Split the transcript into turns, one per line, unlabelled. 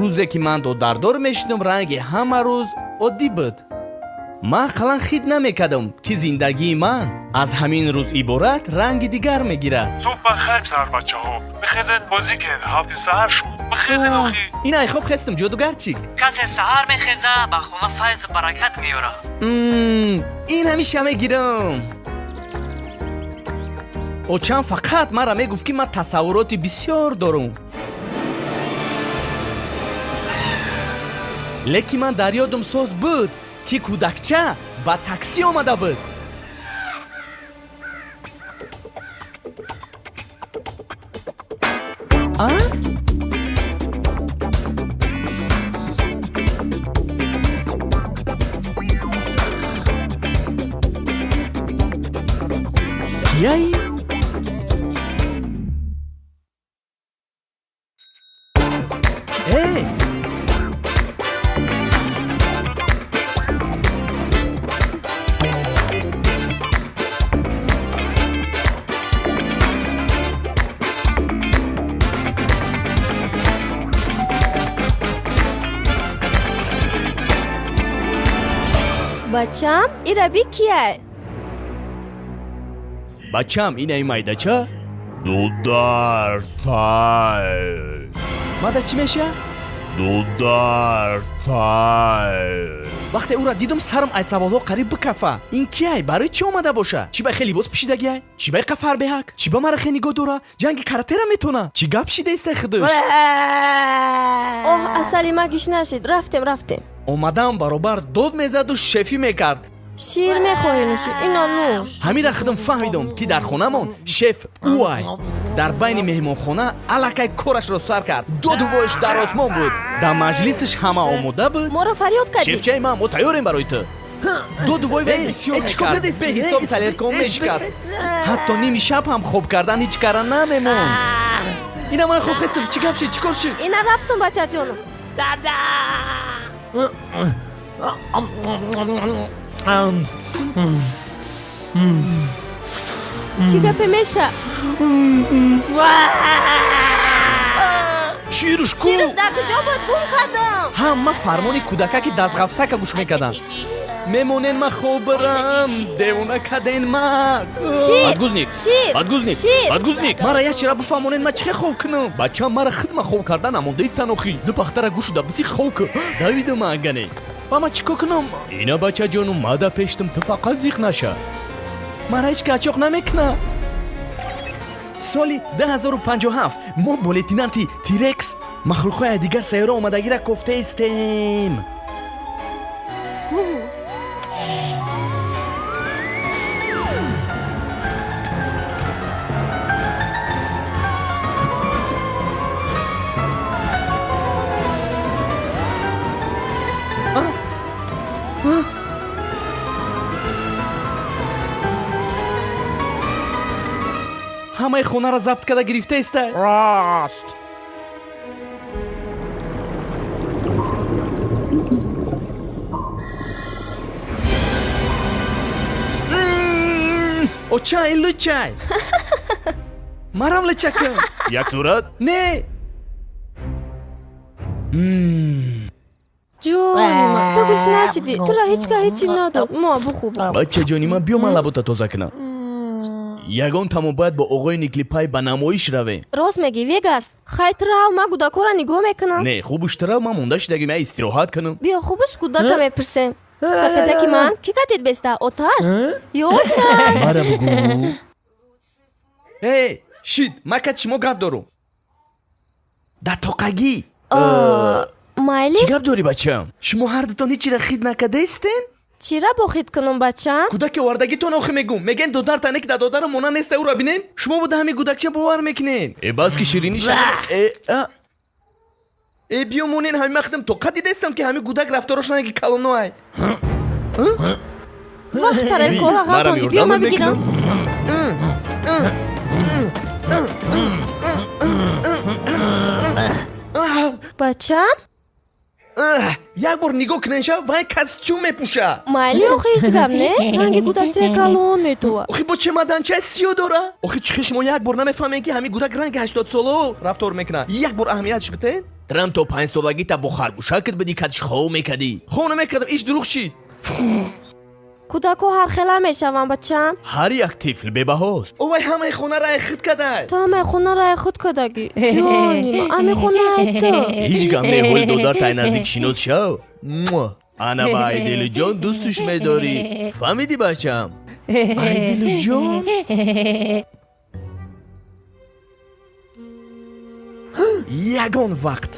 Рӯзе ки ман додардор мешудам, ранги ҳама рӯз оддӣ буд. Ман ақаллан хит намекардам, ки зиндагии ман аз ҳамин рӯз иборат ранги дигар мегирад.
Субҳ ба хайр, сарбачаҳо! Бихезед, бозӣ кунед, ҳафти саҳар шуд. Бихезед охи.
Ин ай хоб хестам, ҷодугарчик.
Касе саҳар мехеза, ба хона файзу баракат меёрад.
Ин ҳамиша мегирам. Очам фақат маро мегуфт, ки ман тасаввуроти бисёр дорам. Лекин ман дар ёдам соз буд, ки кӯдакча ба таксӣ омада буд. А? Кияи? Эй!
Бачам, ира би кияй?
Бачам, инаи майдача? Дудартай. Мада чӣ меша? Дудартай. Вақте ӯра дидум, сарам ай саволҳо қариб бикафа. Ин кияй? Барои чӣ омада боша? Чӣ ба хел либос пӯшидагиай? Чӣ ба иқа фарбеҳак? Чӣ ба мара хе нигоҳ дора? Ҷанги каратера метона? Чӣ гап шидаистай худуш?
Оҳ, асали ма гиш нашид. Рафтем, рафтем.
Омадам баробар дод мезаду шефӣ мекард.
Шир мехоҳӣ нӯшӣ? Ино, нӯш.
Ҳамира худам фаҳмидум, ки дар хонамон шеф ӯай. Дар байни меҳмонхона аллакай корашро сар кард. Доду воиш дар осмон буд. Дар маҷлисаш ҳама омода буд.
Моро фарёд кардӣ?
Шефчаи ман, мо тайёрем барои ту. Доду вой вай бисёр
Э, чӣ кор
мекард.
кардест?
Беҳисоб
Э,
тарелкаҳо
э,
мешикаст. Ҳатто ними шаб ҳам хоб кардан ҳеҷ кара намемонд. Ина ман хоб хестам. Чӣ гап шид? Чӣ кор шид?
Ина рафтум, бачаҷонум.
Дада!
Чӣ гапе меша?
Шируш ку?
Ширш дар куҷо буд? Гум кардам.
Ҳама фармони кӯдакаки дастғафсака гӯш мекарданд. Мемонен, ман хоб барам, девона каден ма.
Шир!
Подгузник!
Шир!
Подгузник!
Шир!
Подгузник! Мара як чира бифаҳмонед, ман чӣ хел хоб кунам? Бачам, мара хидма хоб кардан намондаистан охи. Ду пахтара гӯшуда биси хоб кун. Давидам агане. Ба ман чӣ кор кунам? Ина, бачаҷону, мада пештам, ту фақат зиқ наша. Мара ҳеҷ ка ачоқ намекуна. Соли 2057 мо бо лейтенанти Тирекс махлуқҳои дигар сайёра омадагира кофтаистем. А? А? Ҳамаи хонаро забт карда гирифтаиста.
Рост.
Оча, ин лучай. Марам лучакам. Як сурат? Не.
Ҷони ман, ту гӯш нашидӣ. Туро ҳеҷ кас ҳечи надод. Мо бухӯ.
Бачаҷони ман, биё, ман лабота тоза кунам. Ягон тамо бояд бо оғои Никлипай ба намоиш равем.
Рост мегӣ, Вегас. Хай, ту рав, ман кӯдакҳоро нигоҳ мекунам.
Не, хубуш ту рав, ман монда шидагим, я истироҳат кунам.
Биё, хубуш кӯдака мепурсем. Сафедаки ман, кӣ катид беста? Оташ ё очаш?
Мара бугӯ. Э, шид, ман кати шумо гап дорум. Дар тоқагӣ.
Майли.
Чӣ гап дорӣ, бачам? Шумо ҳардутон ҳечира хид накардаистен?
Чира бо хид кунум, бачам?
Кӯдаки овардагитон охи мегум. Мегӯен додар тане ки дар додарам мона неста, ӯро бинем. Шумо буда ҳамин кӯдакча бовар мекунед. Э, бас ки ширинӣ ша. Э, а. Э, биё монен, ҳамин ман худам тоқат дидаистам, ки ҳамин кӯдак рафторош ранги калоноай.
Вах, тарелкаҳоро
Марам
ғалтонди. Биё, ман
ёрдамат
бигирам.
мекунам.
Бачам.
Як бор нигоҳ кунен ша, вай костюм мепӯша.
Майли охи, ҳеҷ гап не, ранги кӯдакчаи калон метова.
Охи, бо чемоданчаи сиё дора. Охи, чӣ хел шумо як бор намефаҳмед, ки ҳамин кӯдак ранги 80-соло рафтор мекунад? Як бор аҳамиятш битен. Трам то панҷсолагита бо харгӯшакат бидӣ, катиш хов мекардӣ. Хов намекардам, иш дурӯғ шид.
Кӯдакҳо ҳархела мешаванд, бачам.
Ҳар як тифл бебаҳост. Овай, ҳамаи хонаро ай худ кадай.
Ту ҳамаи хонаро ай худ кардагӣ, ҷони ман, ами хонаи ту.
Ҳеҷ гап не, ҳоли додар тай наздик шинос шав. Муа. Ана ба Айдилуҷон дӯстуш медорӣ, фаҳмидӣ, бачам? Айдилуҷон, ягон вақт.